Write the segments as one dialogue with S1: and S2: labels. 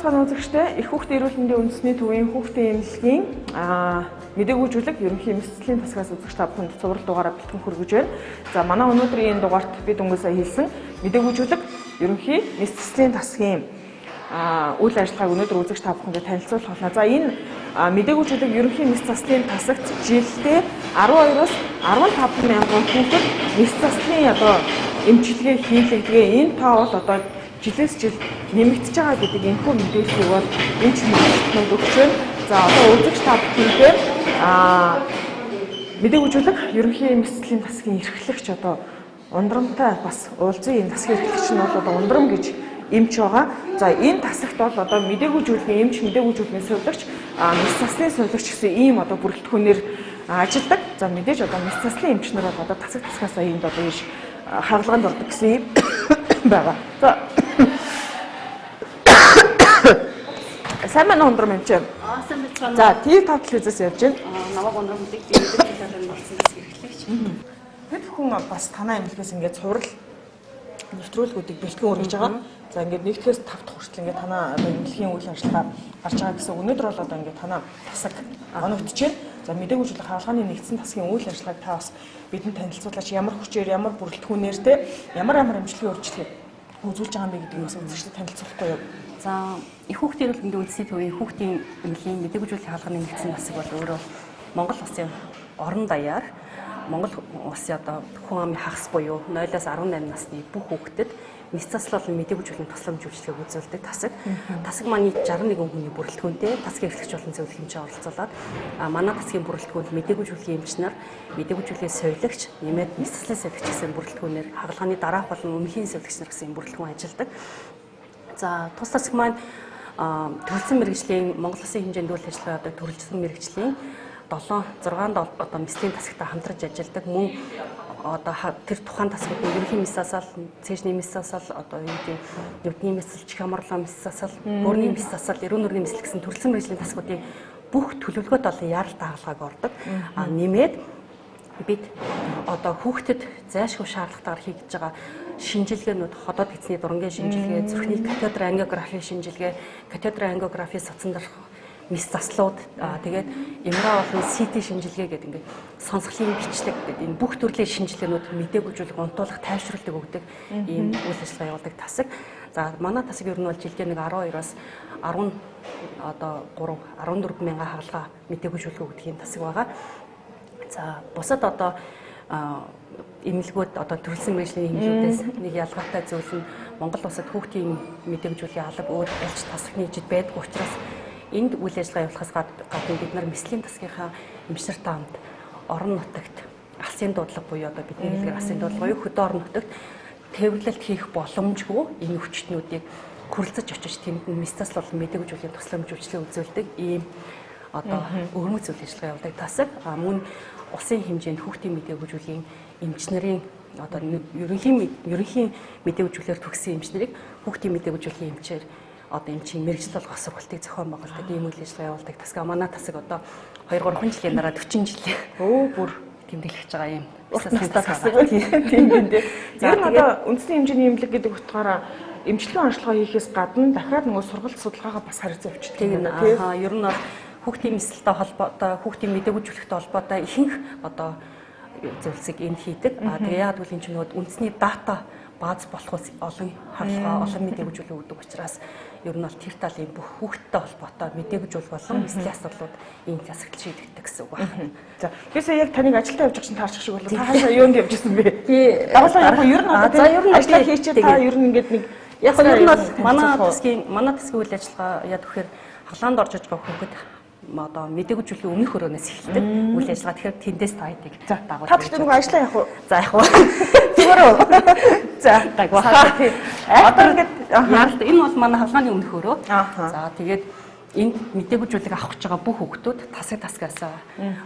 S1: Сайн байцгаана үзэгчдээ. Их хүүхдийн эрүүл мэндийн үндэсний төвийн хүүхдийн эмнэлгийн мдэггүйжүүлэг ерөнхий эмч заслын тасгаас үзэгч та бүхэнд цуврал дугаараа бэлтгэн хүргэж байна. За манай өнөөдрийн энэ дугаарт би дөнгөж сая хэлсэн мдэггүйжүүлэг ерөнхий мэс заслын тасгийн үйл ажиллагааг өнөөдөр үзэгч та бүхэндээ танилцуулах болно. За энэ мдэггүйжүүлэг ерөнхий мэс заслын тасагт жилдээ 12-оос 15 мянган хүүхэд мэс заслын одоо эмчилгээ хийлэгдэгээ. Энэ тоо бол одоо жилээс жил нэмэгдэж байгаа гэдэг энэхүү мэдээллийг бол эмч мэргэжилтнүүд өгч байна. За одоо үзэгч та бүхэндээ мдэггүйжүүлэг ерөнхий эмч заслын тасгийн эрхлэгч одоо Ундрамтай бас уулзсан. Энэ тасгийн эрхлэгч нь бол одоо Ундрам гэж эмч байгаа. За энэ тасагт бол одоо мдэггүйжүүлгийн эмч, мдэггүйжүүлгийн сувилагч, мэс заслын сувилагч гэсэн ийм одоо бүрэлдэхүүнээр ажилладаг. За мэдээж одоо мэс заслын эмч нар бол одоо тасаг тасгаасаа энд одоо ийш хагалгаанд ордог гэсэн юм байгаа. За сайн байна уу Ундрам эмч?
S2: Аа сайн байцгаана.
S1: За ТV5 телевизээс явж байна.
S2: Намайг Ундрам гэдэг би мэдээлэл болсон тасаг эрхлэгч.
S1: Хэд хүн бас танай эмнэлгээс ингээд цуврал нэвтрүүлгүүдийг бэлтгэн өргөж байгаа. За ингээд нэгдүгээс тав дахь хүртэл ингээд танай одоо эмнэлгийн үйл ажиллагаа гарч байгаа гэсэн. Өнөөдөр бол одоо ингээд танай тасаг оногдож байна. За мдэггүйжүүлэг хагалгааны нэгдсэн тасгийн үйл ажиллагааг та бас бидэнд танилцуулаач. Ямар хүчээр, ямар бүрэлдэхүүнээр те ямар ямар эмчилгээ үйлчилгээ үзүүлж байгаа юм бэ гэдгийг бас үзэгчдэд танилцуулахгүй юу?
S2: За их хүүхдийн эрүүл мэндийн үндэсний төвийн хүүхдийн эмнэлгийн мдэггүйжүүлэг хагалгааны нэгдсэн тасаг бол өөрөө Монгол улсын орон даяар Монгол улсын одоо хүн амын хагас буюу 0-аас 18 насны бүх хүүхдэд мэс заслал болон мдэггүйжүүлгийн тусламж үйлчилгээг үзүүлдэг тасаг. Тасаг маань 61 хүний бүрэлдэхүүнтэй тасгийн эрхлэгч болон зөвлөх эмчээ оролцуулаад манай тасгийн бүрэлдэхүүнд мдэггүйжүүлгийн эмч нар, мдэггүйжүүлгийн сувилагч, нэмээд мэс заслын сувилагч гэсэн бүрэлдэхүүнээр хагалгааны дараах болон өмнөхийн сувилагч нар гэсэн бүрэлдэхүүн ажилладаг. За тус тасаг маань төрөлцсөн мэргэжлийн Монгол улсын хэмжээнд үйл ажиллагаа явуулдаг төрөлцсөн мэргэжлийн 7 6 одоо мэслийн тасагтай хамтарч ажилладаг. Мөн одоо тэр тухайн тасгууд нь ерөнхий мэс засал, цээжний мэс засал, одоо юу гэдэг нүдний мэс засал, чих амарлаа мэс засал, бүрний мэс засал, эрүүл нүрийн мэсэл гэсэн төрөлцсөн мэргэжлийн тасгуудын бүх төлөвлөгөөт олон яаралтай хагалгааг ордог. Нэмээд бид одоо хүүхдэд зайлшгүй шаардлагатайгаар хийгдэж байгаа шинжилгээнүүд, ходоод гэдэсний дурангийн шинжилгээ, зүрхний катетр ангиографи шинжилгээ, катетр ангиографи суцан дарах мэс заслууд, тэгээд МРА болон СТ шинжилгээ гэдэг ингээд сонсголын бичлэг гэдэг энэ бүх төрлийн шинжилгээнүүд мдэггүйжүүлэг унтуулах тайвшруулдаг өгдөг ийм үйл ажиллагаа явуулдаг тасаг. За манай тасаг ер нь бол жилдээ нэг 12-оос 10 одоо 3 14 мянган хагалгаа мдэггүйжүүлэг өгдөг ийм тасаг байгаа. За бусад одоо эмнэлгүүд одоо төрөлсөн мэргэжлийн эмнэлгүүдээс нэг ялгаатай зүйл нь Монгол улсад хүүхдийн мдэггүйжүүлгийн алба өөр альч тасаг нийжид байдгүй учраас энд үйл ажиллагаа явуулахаас гадна бид нар мэслийн тасгийнхаа эмч нартай хамт орон нутагт алсын дуудлага буюу одоо бидний хэлгээр алсын дуудлага буюу хөдөө орон нутагт тээвэрлэлт хийх боломжгүй энэ өвчтнүүдийг хүрэлцэж очиж тэнд нь мэс засал болон мдэггүйжүүлгийн тусламж үйлчилгээ үзүүлдэг ийм одоо өвөрмөц үйл ажиллагаа явуулдаг тасаг. Мөн улсын хэмжээнд хүүхдийн мдэггүйжүүлгийн эмч нарын одоо ерөнхий мдэггүйжүүлгээр төгссөн эмч нарыг хүүхдийн мдэггүйжүүлгийн эмчээр одоо эмчийн мэргэжил болгох сургалтыг зохион байгуулдаг ийм үйл ажиллагаа явуулдаг тасаг. Манай тасаг одоо 2-3 жилийн дараа 40 жилийн
S1: бүр
S2: тэмдэглэж байгаа юм.
S1: Урт настай тасаг тийм юм дээ.
S2: За
S1: Ер нь одоо үндэсний хэмжээний эмнэлэг гэдэг утгаараа эмчилгээ онцлогоо хийхээс гадна дахиад нөгөө сургалт судалгаагаа бас харьцаа явуулдаг юм байна тий.
S2: Аа ер нь бол хүүхдийн мэсэлтэй холбоотой, хүүхдийн мдэггүйжүүлэхтэй холбоотой ихэнх одоо зүйлсийг энд хийдэг. Аа тэгээ яагаад гэвэл энэ чинь нөгөө үндэсний дата бааз болохоос олон хагалгаа, олон мдэггүйжүүлэг өгдөг учраас ер нь бол тэр талын бүх хүүхдтэй холбоотой мдэггүйжүүлэг болон мэслийн асуудлууд ийм засагт шийдэгддэг гэсэн үг байна.
S1: За би сая яг таныг ажилдаа явж байгаа чинь таарчих шиг болоо. Та хаашаа юунд явж исэн бэ?
S2: Би
S1: дагуулаа яг ер нь одоо
S2: за ер нь
S1: ажиллаа хийчээ та ер нь ингээд нэг
S2: яг ер нь бол манай тасгийн үйл ажиллагаа яа тэгэхээр хагалгаанд орж иж байгаа хүүхэд одоо мдэггүйжүүлгийн өмнөх өрөөнөөс эхэлдэг үйл ажиллагаа. Тэгэхээр тэндээс та хэдийг дагуулж.
S1: Та тэгтээ нөгөө ажиллаа явах уу?
S2: За явах уу.
S1: Зүгээр үү? За
S2: гайгүй.
S1: Одоо ингээд
S2: яаралтай энэ бол манай хагалгааны өмнөх өрөө. За тэгээд энд мдэггүйжүүлэг авах гэж байгаа бүх хүүхдүүд тасаг тасгаасаа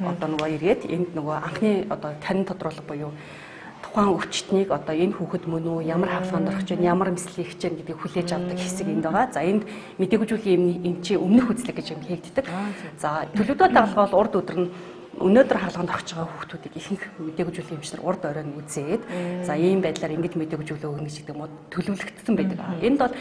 S2: одоо нөгөө эргээд энд нөгөө анхны одоо танин тодруулга буюу тухайн өвчтнийг одоо энэ хүүхэд мөн үү, ямар хагалгаанд орох гэж байна, ямар мэсэл хийх гэж байна гэдгийг хүлээж авдаг хэсэг энд байгаа. За энд мдэггүйжүүлгийн эмчийн өмнөх үзлэг гэж юм хийгддэг. За төлөвлөгөө дагалгаа бол урд өдөр нь өнөөдөр хагалгаанд орох гэж байгаа хүүхдүүдийг ихэнх мдэггүйжүүлгийн эмч нар урд оройн үзээд за ийм байдлаар ингэж мдэггүйжүүлэг өгнө гэж гэдэг юм уу төлөвлөгдсөн байдаг. Энд бол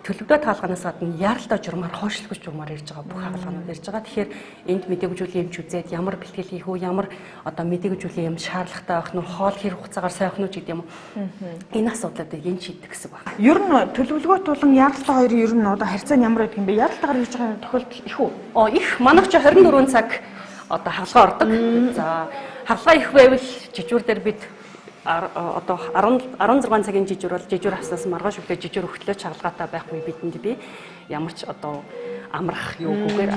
S2: Төлөвлөгөө хагалгаанаас гадна яаралтай журмаар, хойшлгүй журмаар ирж байгаа бүх хагалгаанууд ирж байгаа. Тэгэхээр энд мдэгжүүлийн эмч үзээд ямар бэлтгэл хийх үү, ямар одоо мдэгжүүлийн юм шаардлагатай байх нь, хоол хэр хугацаагаар сойх нь гэдэг юм уу. Энэ асуудлуудыг энэ шийдэх гэсэн үг байна.
S1: Ер нь төлөвлөгөө тулан яаралтай хоёрын ер нь одоо харьцаа нь ямар байдаг юм бэ? Яаралтайгаар хийж байгаа тохиолдол их үү?
S2: Их. Манайх ч 24 цаг одоо хагалгаа ордог. За, хагалгаа их байвал жижүүр дээр бид одоо 16 цагийн жижүүр бол жижүүр авснаас маргааш өглөө жижүүр өгтлөө хагалгаатай байхгүй бидэнд би ямар ч одоо амрах юугүйгээр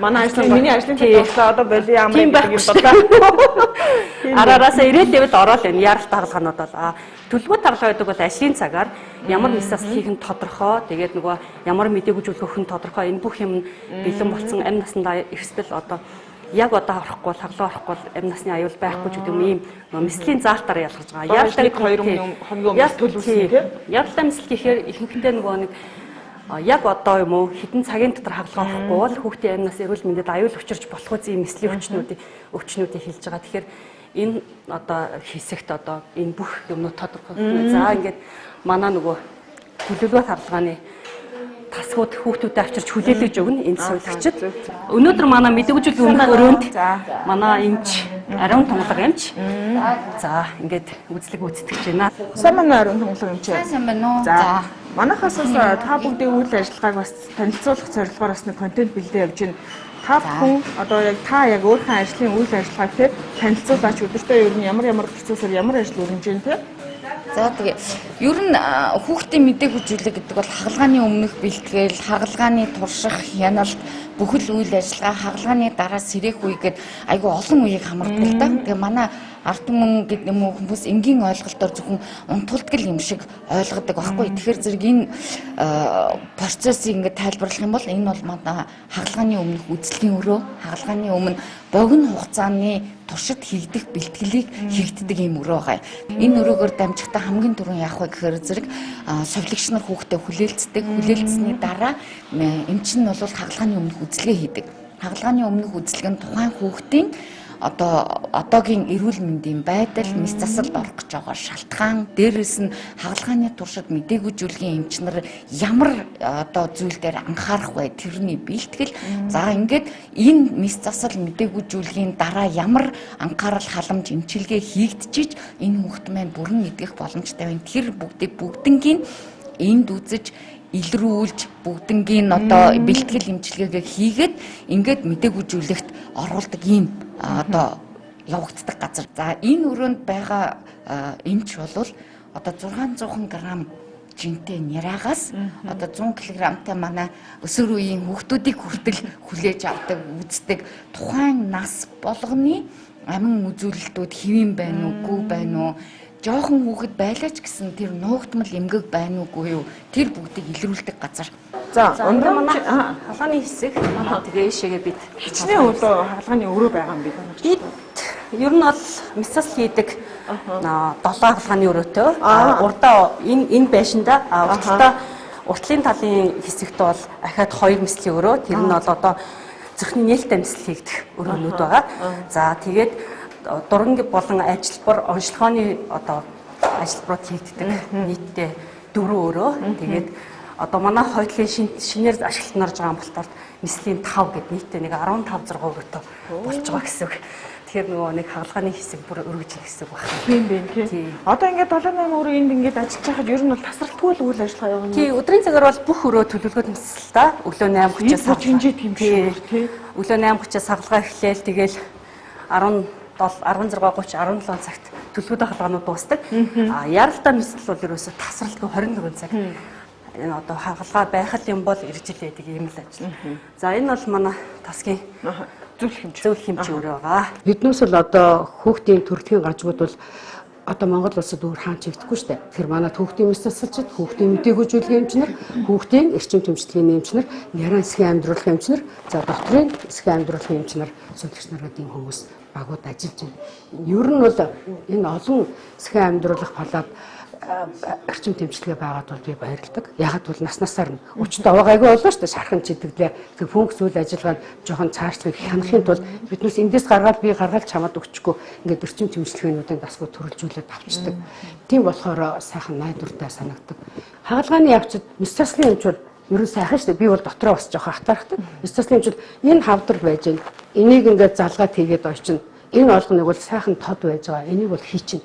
S1: манай ажлын миний ажлын цаг дуслаа одоо болио амрах гэдэг юм бодлоо.
S2: Араараасаа ирээл левел ороод энэ яаралтай хагалгаанууд бол төлөвлөгөө хагалгаа гэдэг бол ажлын цагаар ямар мисас хийх нь тодорхой, тэгээд нөгөө ямар мдэггүй өгөх нь тодорхой, энэ бүх юм бэлэн болсон амь насандаа эрсдэл одоо яг одоо орохгүй бол хагалгаа орохгүй бол амь насны аюул байхгүй ч гэдэг юм ийм мэслийн заалтаараа ялгарч байгаа.
S1: Яаралтай 2 хоногийн өмнө төлөвлөсөн тийм.
S2: Яаралтай мэсэл гэхээр ихэнхдээ нөгөө нэг яг одоо юм уу хэдэн цагийн дотор хагалгаа орохгүй бол хүүхдийн амь нас эрүүл мэндэд аюул учирч болох үз ийм мэслийн өвчнүүдийг хэлж байгаа. Тэгэхээр энэ одоо хэсэгт одоо энэ бүх юмнууд тодорхой. За ингээд манай нөгөө төлөвлөгөө хагалгааны тасгууд хүүхдүүдэд авчирч хүлээлгэж өгнө энэ сувилагчид. Өнөөдөр манай мдэгжүүлийн өмнөх өрөөнд манай эмч ариун тунгалаг эмч. За ингээд үзлэг гүйцэтгэж байна.
S1: Сайн байна уу ариун тунгалаг эмч?
S3: Сайн байна уу?
S1: За. Манайхаас бас та бүгдийн үйл ажиллагааг бас танилцуулах зорилгоор бас нэг контент бэлдээ явж байна. Та бүхэн одоо яг та яг өөрийнхөө ажлын үйл ажиллагааг те танилцуулаач, өдөртөө ер нь ямар ямар процессор ямар ажил өрнөж байна те.
S3: За тэгээ ер нь хүүхдийн мдэгжүүлэг гэдэг бол хагалгааны өмнөх бэлтгэл, хагалгааны турших, хяналт, бүхэл үйл ажиллагаа, хагалгааны дараа сэрэх үе гэд айгүй олон үеийг хамардаг л да. Тэгээ манай ард түмэн гэдэг юм уу хүмүүс энгийн ойлголтоор зөвхөн унтгалдгал юм шиг ойлгодог байхгүй. Тэгэхээр зэрэг энэ процессыг ингээд тайлбарлах юм бол энэ бол манай хагалгааны өмнөх үзлэгийн өрөө, хагалгааны өмнө богино хугацааны туршид хийгдэх бэлтгэлийг хийгддэг юм өрөө байгаа. Энэ өрөөгөөр дамжихдаа хамгийн түрүүн яах вэ гэхээр зэрэг совлогч нар хүүхдэд хүлээлцдэг. Хүлээлцсэний дараа эмч нь бол хагалгааны өмнөх үзлэгээ хийдэг. Хагалгааны өмнөх үзлэг нь тухайн хүүхдийн одоо одоогийн эрүүл мэндийн байдал, мэс засалд орох гэж байгаа шалтгаан, дээрэс нь хагалгааны туршид мдэгжүүлгийн эмч нар ямар одоо зүйл дээр анхаарах вэ, тэрний бэлтгэл. За ингээд энэ мэс засал мдэгжүүлгийн дараа ямар анхаарал халамж эмчилгээ хийгдчихэж энэ хүүхд маань бүрэн эдгэх боломжтой байна. Тэр бүгдийг бүгднгийн энд үзэж илрүүлж бүгднгийн одоо бэлтгэл эмчилгээгээ хийгээд ингээд мдэгжүүлэгт оруулдаг ийм одоо явагддаг газар. За энэ өрөөнд байгаа эмч бол одоо 600 грамм жинтэй няраагаас одоо 100 кг-тай манай өсвөр үеийн хүүхдүүдийг хүртэл хүлээж авдаг, үздэг. Тухайн нас болгоны амин үзүүлэлтүүд хэвэн байна уу, гүү байна уу, жоохон хүүхэд байлаач гэсэн тэр нуугдмал эмгэг байна уугүй юу, тэр бүгдийг илрүүлдэг газар.
S1: За, өндөр
S2: манай хагалгааны хэсэг. Тэгээ ийшээгээ бид
S1: хичнээн өглөө хагалгааны өрөө байгаа юм бэ?
S2: Бид ер нь бол мэс засал хийдэг 7 хагалгааны өрөөтэй. Урдаа энэ байшиндаа урталтаа уртлын талын хэсэгт бол ахаад 2 мэслийн өрөө. Тэр нь бол одоо зүрхний нээлттэй мэсэл хийгдэх өрөөнүүд байгаа. За тэгээд дуранг болон ажилбар онцлогооны одоо ажилбарууд хийгддэг нийтдээ 4 өрөө. Тэгээд одоо манай хойтлын шинээр ашиглалтанд орж байгаа амбулаторид мэслийн 5 гэд нийтдээ нэг 15 6 өрөөтэй болж байгаа гэсэн үг. Тэгэхээр нөгөө нэг хагалгааны хэсэг бүр өргөж гэсэн үг байна.
S1: Тийм байх тий. Одоо ингээд 7 8 өрөө энд ингээд ажиллаж байхад ер нь бол тасралтгүй л үйл ажиллагаа явна.
S2: Тий, өдрийн цагаар бол бүх өрөө төлөвлөгөөд мэсэл та. Өглөө 8:30-аас
S1: хинжээ тийм шүү тий.
S2: Өглөө 8:30-аас хагалгаа эхлээл тэгэл 17 16:30 17 цагт төлөвлөгөөд хагалгаанууд дуусдаг. А яаралтай мэсэл бол ерөөсө тасралтгүй 24 цаг. Энэ одоо хагалгаа байх л юм бол ирж л байдаг ийм л ажил. За энэ бол манай тасгийн зөвлөх хэмжээ өрөө байгаа.
S4: Биднээс бол одоо хүүхдийн төрөлхийн гажгууд бол одоо Монгол улсад өөр хаан чигдэхгүй шүү дээ. Тэгэхээр манай хүүхдийн мэс засалчид, хүүхдийн мдэгжүүлгийн эмч нар, хүүхдийн эрчим тэмцлийн эмч нар, нярайн эсхийн амьдруулах эмч нар, за дотрын эсхийн амьдруулах эмч нар, сувилагч нар гэдэг хүмүүс багууд ажиллаж байна. Ер нь бол энэ олон эсхийн амьдруулах палат эрчим тэмцэлгээ байгаад бол би баярладаг. Ягаад бол нас насаар нь өчтө овоогайгүй болоо шүү дээ. Шархан чидэглээ. Тэр функц үйл ажиллагаа нь жоохон цаашлахыг хянахын тулд биднээс эндээс гаргаад би гаргаад чамаад өгчихгүй ингээд эрчим тэмцэлгээнүүдийн дасгуу төрөлжүүлээд авчдаг. Тийм болохоор сайхан найдвартай санагдаг. Хагалгааны явцад мэс заслын эмч бол ерөн сайхан шүү дээ. Би бол дотроо бас жоохон хатаархдаг. Мэс заслын эмч бол энэ хавдар байж гэн. Энийг ингээд залгаад хийгээд очино. Энэ болгоныг бол сайхан тод байж байгаа. Энийг бол хийчин.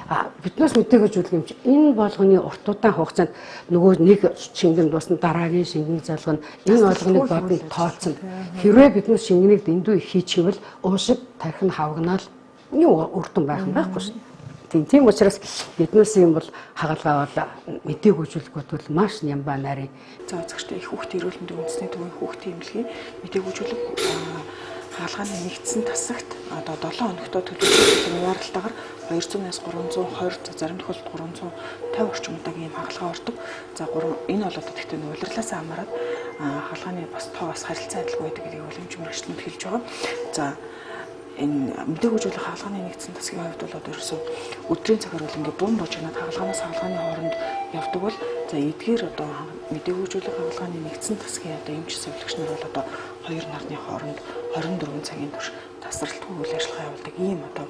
S4: А биднээс мэдээгүй зүйл юм чи энэ болгоны урт удаан хугацаанд нөгөө нэг шингэн дуусна, дараагийн шингэн залгана. Энэ болгоныг бодно, тооцно. Хэрвээ биднээс шингэнийг дэндүү их хийчихвэл уушиг тархин хавгнаал юу үр дүн байх юм байхгүй шин. Тийм учраас биднээс юм бол хагалгаа бол мдэггүйжүүлэх бол маш нямбаа нарийн.
S1: За үзэгчдээ их хүүхдийн эрүүл мэндийн үндэсний төвийн хүүхдийн эмнэлгийн мдэггүйжүүлэг хагалгааны нэгдсэн тасагт одоо 7 хоногтой төлөвлөсөн ууралтайгаар 200-аас 320, зарим тохиолдолд 350 орчим удаагийн хагалгаа ордог. За энэ бол одоо тэгтээ улирлаас хамаарат хагалгааны бас тоо бас харилцан адилгүй байдаг гэдгийг бол эмч мэргэжлэнд хэлж байгаа. За энэ мдэггүйжүүлэх хагалгааны нэгдсэн тасгийн хувьд бол одоо ерөөсөө өдрийн цагаар бол ингээд бум божигнаад хагалгаанаас хагалгааны хооронд явдаг бол за эдгээр одоо мдэггүйжүүлэх хагалгааны нэгдсэн тасгийн одоо эмч сувилагч нар бол одоо 2 нарны хооронд 24 цагийн турш тасралтгүй үйл ажиллагаа явуулдаг ийм одоо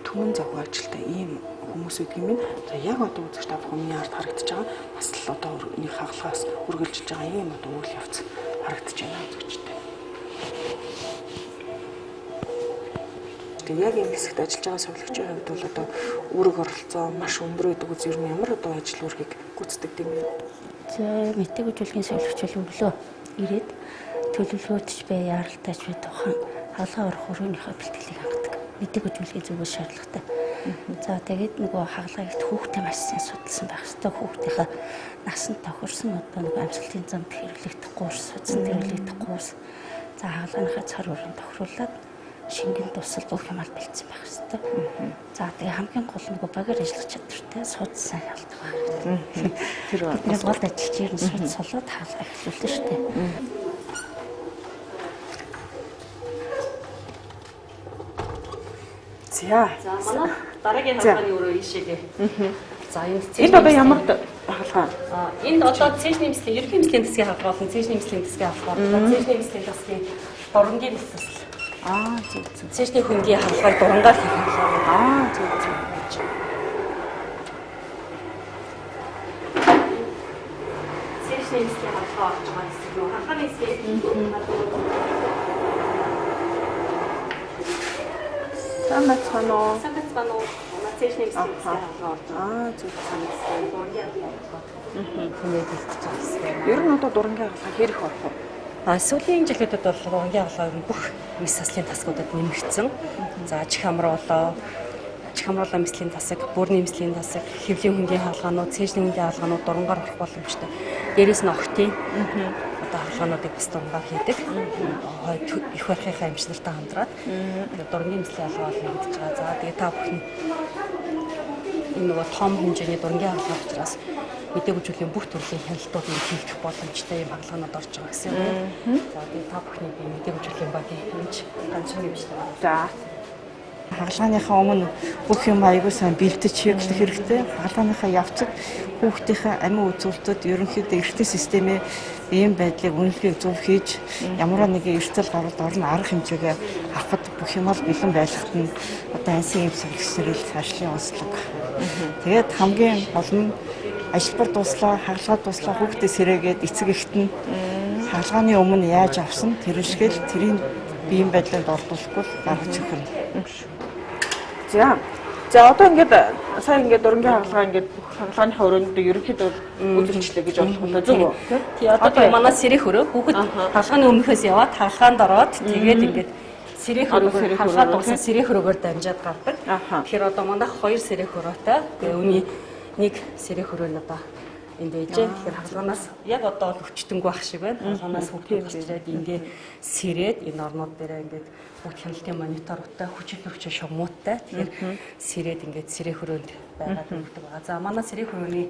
S1: түмэн завгүй ажилтай ийм хүмүүс байдаг юм байна. За яг одоо үзэгч та бүхний ард харагдаж байгаа бас л одоо нэг хагалгаас үргэлжилж байгаа ийм одоо үйл явц харагдаж байна үзэгчтэй. Яг энэ хэсэгт ажиллаж байгаа сувилагчийн хувьд бол одоо үүрэг оролцоо маш өндөр байдаг үз ер нь ямар одоо ажил үүргийг гүйцэтгэдэг юм бэ?
S5: За мдэггүйжүүлгийн сувилагч бол өглөө ирээд төлөвлөгөөтч бай, яаралтайч бай тухайн хагалгаа орох өрөөнийхөө бэлтгэлийг хангадаг. Мдэггүйжүүлгийн зүгээс шаардлагатай. За тэгээд нөгөө хагалгаа ихт хүүхдээ маш сайн судалсан байх ёстой. Хүүхдийнхээ насанд тохирсон одоо нөгөө амьсгалын замд хэрэглэгдэх гуурс, судсанд хэрэглэгдэх гуурс. За хагалгааныхаа цар өрөөнд тохируулаад шингэн тусал бүх юм ал бэлдсэн байх ёстой. За тэгээ хамгийн гол нөгөө багаар ажиллах чадвартай суд сайн болдог байх хэрэгтэй.
S1: Тэр
S5: бидний гол ажилч ер нь суд солоод хаалгаа эхлүүлнэ шүү дээ.
S1: За.
S2: За манай дараагийн хагалгааны өрөө ийшээгээ. За
S1: энд одоо ямар хагалгаа?
S2: Энд одоо цэжний эмслийн, ерөнхий эмслийн засгийн хагалгаа болон цэжний эмслийн засгийн хагалгаа орлоо. Цэжний эмслийн засгийн дурангийн мэс засал.
S1: Аа зөв зөв.
S2: Цэжний хөнгийн хагалгааг дурангаар хийх хагалгаа.
S1: Аа зөв зөв.
S2: Цэжний эмслийн хагалгаа орж байгаа хэсэг нөө хагалгааны хэсгийг
S1: Сайн байцгаана уу?
S2: Сайн байцгаана уу? Манай цэжний эмслийн хагалгаа орж байгаа.
S1: Аа зөв зөв.
S2: Дурангийн хагалгаа. Тэнээ бэлтэж байгаа хэсэг байна.
S1: Ер нь одоо дурангийн хагалгаа хэр их орох вэ?
S2: Сүүлийн жилүүдэд бол дурангийн хагалгаа ер нь бүх мэс заслын тасгуудад нэмэгдсэн. За чих хамруулаа мэслийн тасаг, бүрний мэслийн тасаг, хэвлийн хөнгийн хагалгаанууд, цэжний хөнгийн хагалгаанууд дурангаар орох боломжтой. Дээрээс нь огтын одоо хагалгаануудыг бас дурангаар хийдэг. Их барихынхаа эмч нартай хамтраад тэгээд дурангийн мэслийн хагалгаа бол нэмэгдэж байгаа. За тэгээд та бүхэн энэ нөгөө том хэмжээний дурангийн хагалгаа учраас мдэггүйжүүлийн бүх төрлийн хяналтууд нь хийгдэх боломжтой юм хагалгаанууд орж байгаа гэсэн юм. За тэгээд та бүхний би мдэггүйжүүлийн багийн эмч ганцхан эмчтэй байна.
S1: За
S6: хагалгааныхаа өмнө бүх юм аягүй сайн бэлтэж хийх хэрэгтэй. Хагалгааныхаа явцад хүүхдийнхээ амин үзүүлэлтүүд ерөнхийдөө эрхтэн системийн биеийн байдлыг үнэлгээг зөв хийж ямар нэгэн эрсдэл гарвал орон арга хэмжээгээ авахд бүх юм бол бэлэн байлгахад нь одоо ансын эм сувилагч нарын ажлын онцлог. Тэгээд хамгийн гол нь ажилбар дуслаа, хагалгаа дуслаа хүүхдээ сэрээгээд эцэг эхт нь хагалгааны өмнө яаж авсан тэр шиг л тэрийн биеийн байдлыг дордуулахгүй гаргаж өгөх нь.
S1: За. За одоо ингээд сая ингээд дурангийн хагалгаа ингээд бүх хагалгааныхаа өрөөнд ерөнхийдөө үзүүлчлээ гэж ойлгох нь зөв үү?
S2: Тий одоо тэгээ манай сэрэх өрөө хүүхэд хагалгааны өмнөхөөс яваад хагалгаанд ороод тэгээд ингээд сэрэх өрөөгөр хагалгаа дууссан сэрэх өрөөгөр дамжаад гардаг. Тэгэхээр одоо манайх 2 сэрэх өрөөтэй. Тэгээ үүний нэг сэрэх өрөө нь одоо энд байжээ. Тэгэхээр хагалгаанаас яг одоо бол өвчтөнгөө ах шиг байна. Хагалгаанаас хүүхдүүд гарч ирээд эндээ сэрээд энэ орнууд дээрээ ингээд бүгд хяналтын мониторуудтай, хүчил хөрчөө шугамуудтай. Тэгэхээр сэрээд ингээд сэрэх өрөөнд байгаад өгдөг байгаа. За манай сэрэх өрөөний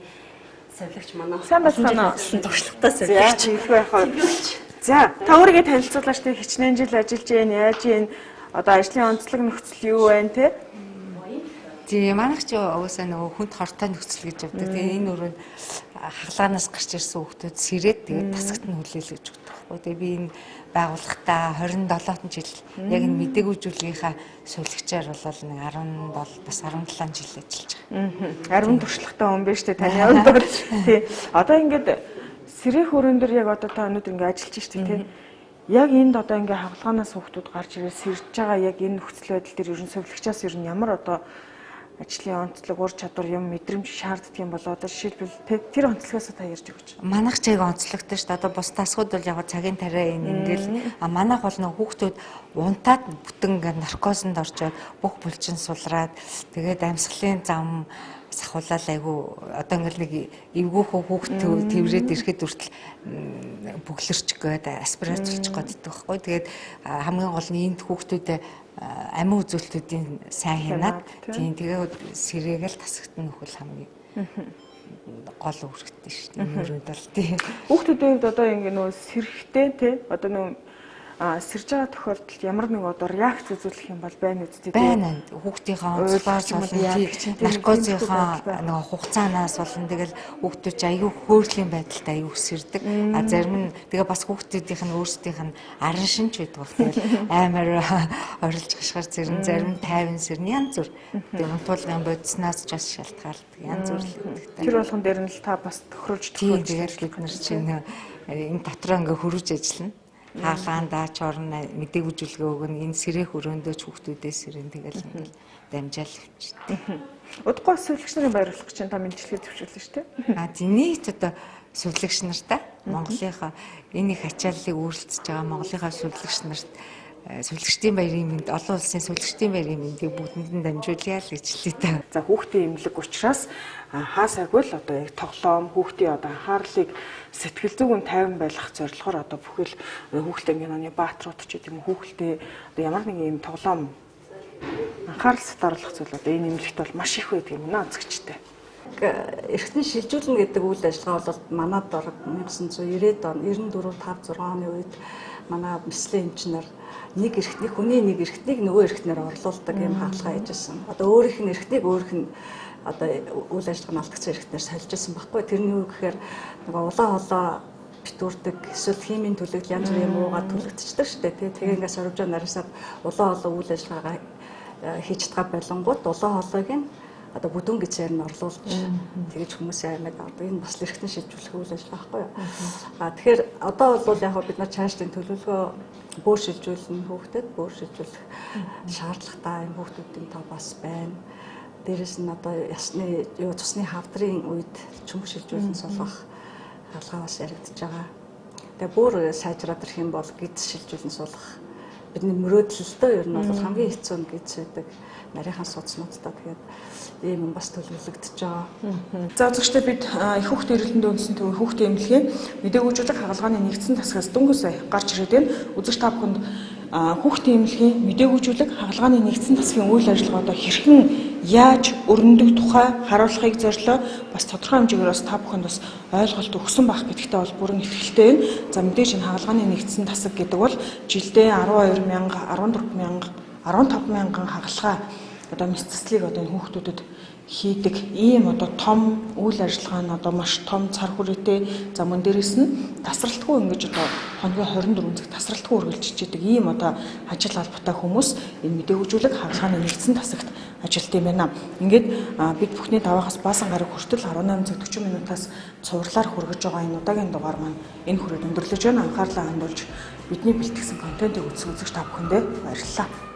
S2: савилагч манай
S1: сайн байцгаана уу?
S2: Туршлагатай савилагч.
S1: За их байх вэ? За та өөрийгөө танилцуулаач тэ хичнээн жил ажиллаж байна, яаж юм? Одоо ажлын онцлог нөхцөл юу байна те?
S6: Тийм, манайх ч угаасаа нөгөө хүнд хортой нөхцөл гэж явдаг. Тэгээ энэ өрөөнд хагалгаанаас гарч ирсэн хүүхдүүд сэрээд тэгээд тасагт нь хүлээлгэж өгдөг байхгүй. Тэгээ би энэ байгууллагатаа 27 жил яг энэ мдэггүйжүүлгийнхаа сувилагчаар болол нэг 17 бас 17 жил ажиллаж
S1: байгаа. Ариун туршлагатай хүн биш үү таны хувьд бол тий. Одоо ингээд сэрэх өрөөн дээр яг одоо та өнөөдөр ингээд ажиллаж штэ тий. Яг энд одоо ингээд хагалгаанаас хүүхдүүд гарч ирээ сэрж байгаа яг энэ нөхцөл байдал дээр ер нь сувилагчаас ер нь ямар одоо ажлын онцлог, ур чадвар, юм мэдрэмж шаарддаг юм болоо одоо жишээлбэл тэр онцлогоос та ярьж өгөөч.
S6: Манайх ч яг онцлогтой шүү дээ. Одоо бус тасгууд бол яг цагийн тариа энэ ингээл а манайх бол нөх хүүхдүүд унтаад бүтэн ингээд наркозонд орчоод бүх булчин сулраад тэгээд амьсгалын зам сахуулаад айгу одоо ингээл нэг эвгүүхэн хүүхд тэрврээд ирэхэд хүртэл бүглэрчих гээд аспирацуулчих гээд байдаг байхгүй. Тэгээд хамгийн гол нь энд хүүхдүүдэд амин үзүүлэлтүүдийн сайн хянаад тийм тэгээд сэрээгээл тасагт нь нөхөл хамгийн гол үүрэгтэй шүү дээ. Энэ өрөөнд бол тийм.
S1: Хүүхдүүдийн хувьд одоо ингэ нөө сэрхтэй тий одоо нөө сэрж байгаа тохиолдолд ямар нэг одоо реакц үзүүлэх юм бол байна үсттэй
S6: тийм байна. Хүүхдийнхээ онцлогоос болон наркозынхаа нөгөө хугацаанаас болон тэгэл хүүхдүүд ч аюу хөөрлийн байдалтай аюу сэрдэг. А зарим нь тэгээ бас хүүхдүүдийнх нь өөрсдийнх нь арын шинж байдаг баг. Тэгэл амар орилж гашгаар зэрэн зарим нь 50 сэрнэ янз бүр. Тэгээ унтуулгын бодснаас ч бас шалтгаалдаг. Янз бүр л байдаг.
S1: Тэр болгон дээр нь л та бас тохируулж
S6: тэгэл бид нар чинь энэ дотроо ингээ хөрөж ажиллана. Хаалгаандаа ч орно мдэггүйжүүлгээ өгнө энэ сэрэх өрөөндөө ч хүүхдүүдээ сэрэн тэгэл ингээл дамжаал явчихдаг.
S1: Удахгүй сувилагч нарын баярлах чинь та мэдчилгээ зөвшөөрлөө шүү дээ.
S6: А нийт одоо сувилагч нартаа Монголынхаа энэ их ачааллыг үүрэлцэж байгаа Монголынхаа сувилагч нарт сувилагчдын баярын мэнд олон улсын сувилагчдын баярын мэндийг бүгдэнд нь дамжуулъя л гэж хэлье та.
S1: За хүүхдийн эмнэлэг учраас хаасаагүй л одоо яг тоглоом хүүхдийн одоо анхаарлыг сэтгэл зүйн тайван байлгах зорилгоор одоо бүхэл хүүхдийн киноны бааtruуд ч гэдэм үү хүүхдээ одоо ямар нэгэн юм тоглоом анхаарал татааруулах зүйл одоо энэ эмнэлэгт бол маш их байдаг юм байна онцгчтэй.
S7: Эргэтэн шилжүүлнэ гэдэг үйл ажиллагаа бол манад бараг 1990-ад он 94 5 6 оны үед манай мэслийн эмчнэр нэг эрхтний хүний нэг эрхтнийг нөгөө эрхтнээр орлуулдаг юм хаалгаа хийжсэн. Одоо өөрийнх нь эрхтнийг өөрийнх нь одоо үйл ажиллагаа нь алдагдсан эрхтнээр сольж исэн байхгүй. Тэрний юу гэхээр нөгөө улаан хоолой битүүрдэг эсвэл химийн түлэгдэл янз бүрийн муугаар түлэгдчихдэг шүү дээ. Тэгээ ингээд сорвжоо нарийсаад улаан хоолой үйл ажиллагаагаа хийж чадгаа болонгууд улаан хоолойг нь одоо бүдүүн гэсээр нь орлуулж тэгэж хүмүүсийн аймаг авдаг. Энэ бас л эргэтэн шилжүүлэх үйл ажиллагаа байхгүй юу? А тэгэхээр одоо бол яг бид нар цаашдын төлөвлөгөө бөөр шилжүүлнэ хүүхдэд бөөр шилжүүлэх шаардлагатай юм хүүхдүүдийн тоо бас байна. Дээрээс нь одоо ясны юу цусны хавдрын үед чөмх шилжүүлэн сулгах хаалгаа бас яригдж байгаа. Тэгээ бүр сайжраад ирэх юм бол гидс шилжүүлэн сулгах бидний мөрөөдөл л дөө ер нь бол хамгийн хэцүү нь гидс байдаг. Нарийнхан судснуудтай тэгээд ийм юм бас төлөвлөгдөж байгаа.
S1: За үзэгчдээ бид их хүүхдийн эрүүл мэндийн үндсэн төвийн хүүхдийн эмнэлгийн мдэггүйжүүлэг хагалгааны нэгдсэн тасгаас дөнгөж сая гарч ирээд байна. Үзэгч та бүхэнд хүүхдийн эмнэлгийн мдэггүйжүүлэг хагалгааны нэгдсэн тасгийн үйл ажиллагаа одоо хэрхэн яаж өрнөдөг тухай харуулахыг зорилоо. Бас тодорхой хэмжээгээр бас та бүхэнд бас ойлголт өгсөн байх гэдэгтээ бол бүрэн итгэлтэй байна. За мэдээж энэ хагалгааны нэгдсэн тасаг гэдэг бол жилдээ 12 мянга, 14 мянга, 15 мянган хагалгаа одоо мэс заслыг одоо энэ хүүхдүүдэд хийдэг ийм одоо том үйл ажиллагаа нь одоо маш том цар хүрээтэй. За мөн дээрээс нь тасралтгүй ингэж одоо хоногийн 24 цаг тасралтгүй үргэлжиж идэг ийм одоо ажил албатай хүмүүс энэ мдэггүйжүүлэг хагалгааны нэгдсэн тасагт ажилт юм байна. Ингээд бид бүхний даваагаас баасан гараг хүртэл 18 цаг 40 минутаас цувралаар хүргэж байгаа энэ удаагийн дугаар маань энэ хүрээд өндөрлөж байна. Анхаарлаа хандуулж бидний бэлтгэсэн контентыг үзсэн үзэгч та бүхэндээ баярлалаа.